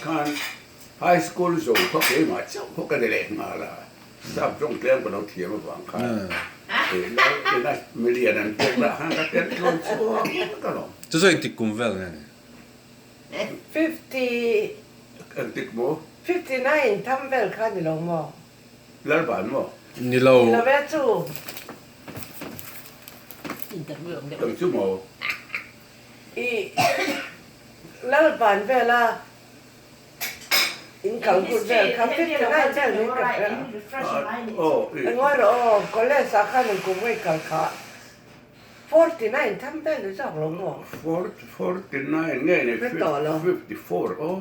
khan high school zo kha keimah chauh khaw ka ni leh nghal a, sap tawng tlem ka lo thiam avang khan ina milian an pek lah khan ka tel tluan chhuak vek alawm. Chu chu engtik kum vel nge ni? 50. Engtik maw? 59 tham vel kha ni lo maw? Lalban maw? Ni lo. Ni lo ve chu. Eng chu maw? I Lalban vela in kal hun vel kha 59 vel niin ka hria. Engawi rawh aw, college ah khan in kum ngei kal kha 49 tham vel ni zawk lo maw? 49 nge ni 54 aw.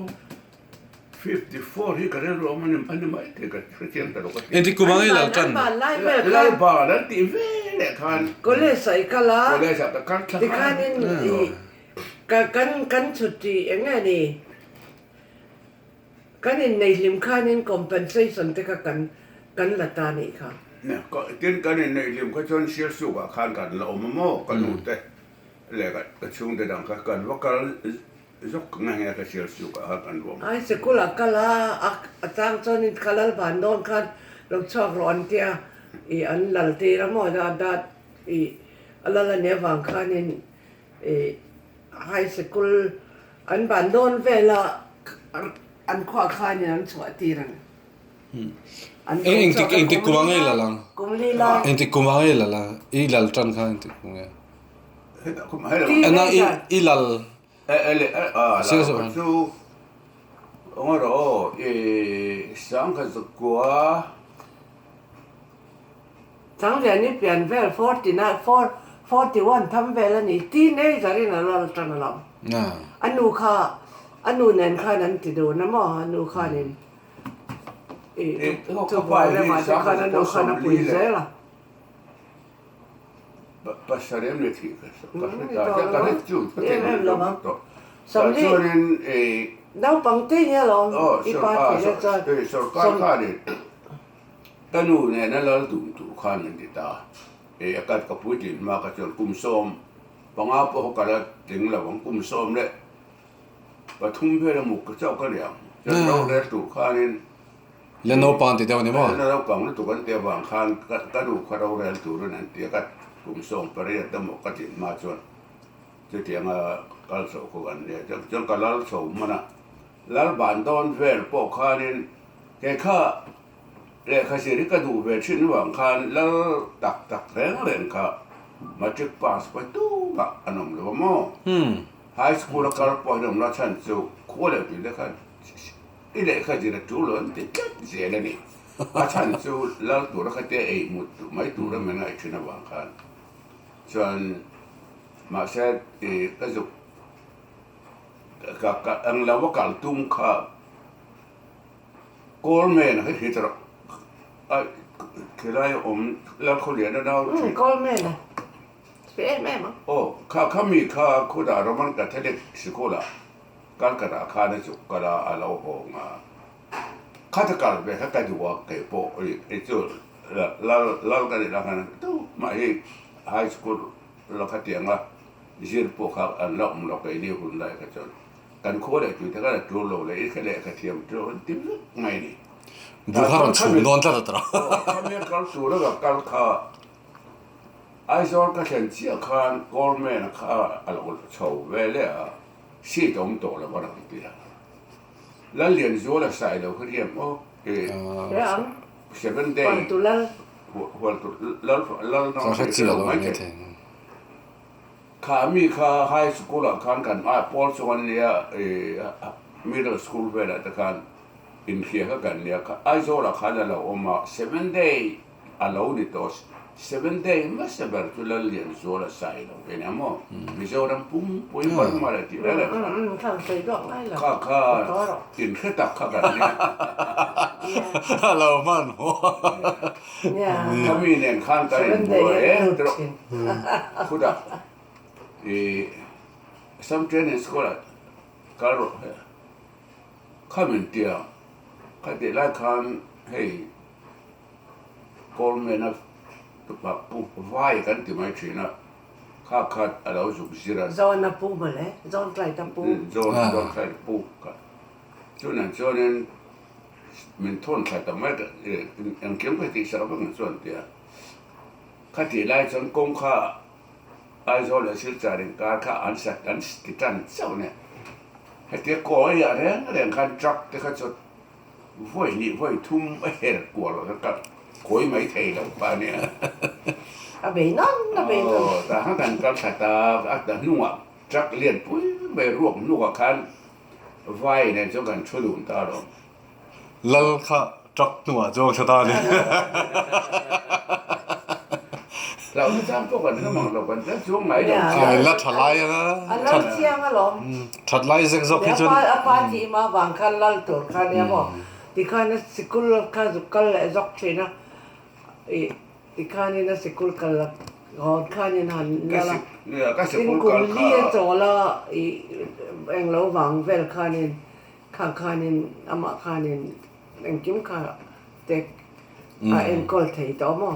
54 hi ka rilru awm a ni mai thei ka hrethiam ta lo ka ti. Engtik kum ang i lal tan? Lalban an tih ve leh khan. College ah i kal a. College ah ka kal thla khan. Tikhanin i ka kan kan chhuti eng nge ni kan inneih hlim khanin compensation te kha kan kan la ta nih kha. Tin kan inneih hlim kha chuan Sialsuk ah khan kan la awm a maw ka nu te leh ka chhungte dang kha kan va kal Zawk nge nge ka sial suk ah khan kan ruam. Ai sikul ah kal a, a chang chuan in ka lal van dawn khan lo chhuak rawh an tia i an lal tir a maw a dat i a lal a nih avang khan in i high sikul an van dawn vel a an khuah khan in an chhuah tir a ni. An ko Engtik chhuak a engtik kum kum ah li nge i lai lal ang? kum li lai. Engtik kum ah nge i lal a? I lal tan khan engtik kum nge? Hetah kum hei lo. Ena i i lal Chu eng rawh aw i sangkhat zakua. Changlian i pian vel 49 41 tham vel a ni teenager in a lal tan alawm. A nu kha a nu nen khan an ti dun a maw a nu khanin i chubuai lamah te khan a nu khan a pui zel a. Pasarih em ni thih ka hre ta ka hre chu ka thei em lo vek tawh tah chuanin i Naupang te hi alawm i pa thih na chuan Sawrkar khanin ka nu nena lal dun tur khan an ti ta i a kat ka puitlin hma ka chuan kum 15 pawh ka la tling lo ang kum 13 vel a muk chauh ka liam chuan rorel tur khanin La naupang ti deuh a ni maw? La naupang lutuk an tih avang khan ka nu kha rorel turin an ti a, ka kum 18 emaw ka tih hma chuan chutianga kal chhoh kha kan nia. Chuan ka lal chho hman a, lal ban dawn vel pawh khanin kei kha lehkha zir hi ka duh ve thin avang khan lal tak tak reng reng kha matric pass pawh tumah an awm lo a maw? High school a kal pawh an awm lo a chhan chu khua leh tui te khan I lehkha zir a tul lo an ti tlat zel a ni. A chhan chu lal tura kha te ei hmut duh mai tura min ngaih thin avang khan chuan mahse i ka zuk ka ka eng lo a kal tum kha Coleman a hit rawh a khilai awm Lalkhawliana nau thin. Coleman a hre em em ang. Aw kha khami kha khutah Roman Catholic sikul ah Calcutta khan a chuk kal a, a lo hawng a. Khata kal ve kha ka duh a, kei pawh i chu lal lal ka nih lah khan tu mah hi high school la khatianga zir pawh kha an la awm lo keini hun lai kha chuan kan khua leh tui te khan a tul lo leh i kha lehkha thiam chu an ti vek mai a ni. Buh kha rawn chhum dawn tlat a tawh. Khami a kal tur a ka kal kha Aizawl ka thlen chiah khan Coleman-a kha a lo chho ve leh a. Seat awm tawh lo a rawn ti a. Lallianzuala sai lo kha riam aw i seven day hualtu lal lal nau thei kha lo mai thei. Kha mi kha high school ah khan kan a pawl chung an nia i middle school velah te khan inhria kha kan nia kha Aizawl ah khan a lo awm a seven day A lo ni tawh seven day hmasa ber chu Lallianzuala sai lo ve nia maw? Mizoram pumpui Burma leh tih reng reng kha kha kha in hre tak kha kan nia. A lo hman maw? Kha mi nen khan kan inbuai e tawh khutah i Assam Training School ah kal rawh he kha min tia kha tih lai khan hei Coleman-a tupa pu vai kan ti mai thin a, kha khat a lo zuk zir a. Zawn a pu mawle, zawn tlai ta pu. Zawn, zawn tlai ta pu kha. Chunah chuanin min thawn thla ta mai engkim ka tihsak vek ang chuan tia. Khatih lai chuan kawng kha Aizawl leh Silchar inkar kha an sat an ti tan chauh nia. Hetia kawi ah reng reng khan truck te kha chu vawi hnih vawi thum a her kual loh kha kawi mai thei lo kha ania. A bei nan a bei nan. Aw tah khan kan kal thla ta a ta hnungah truck lian pui mai ruak hnungah khan vai nen chuan kan thu dun ta alawm. Lal kha truck hnungah chuan thla ta a ni. Hlauhna chang pawh kan hre mang lo, kan tlem chuang ngai lo. Ai la tha lai anga. A lal chiang alawm. That lai zek zawk hi chuan. A pa tih mah vang khan lal tur kha nia maw. Tikhan a sikul kha zuk kal leh zawk thin a. Ih tikhanin a sikul kal la hawn khanin han lal a. Tin kum li a chawl a ih englo vang vel khanin Khang khanin amah khanin engkim kha tek a enkawl thei tawh maw?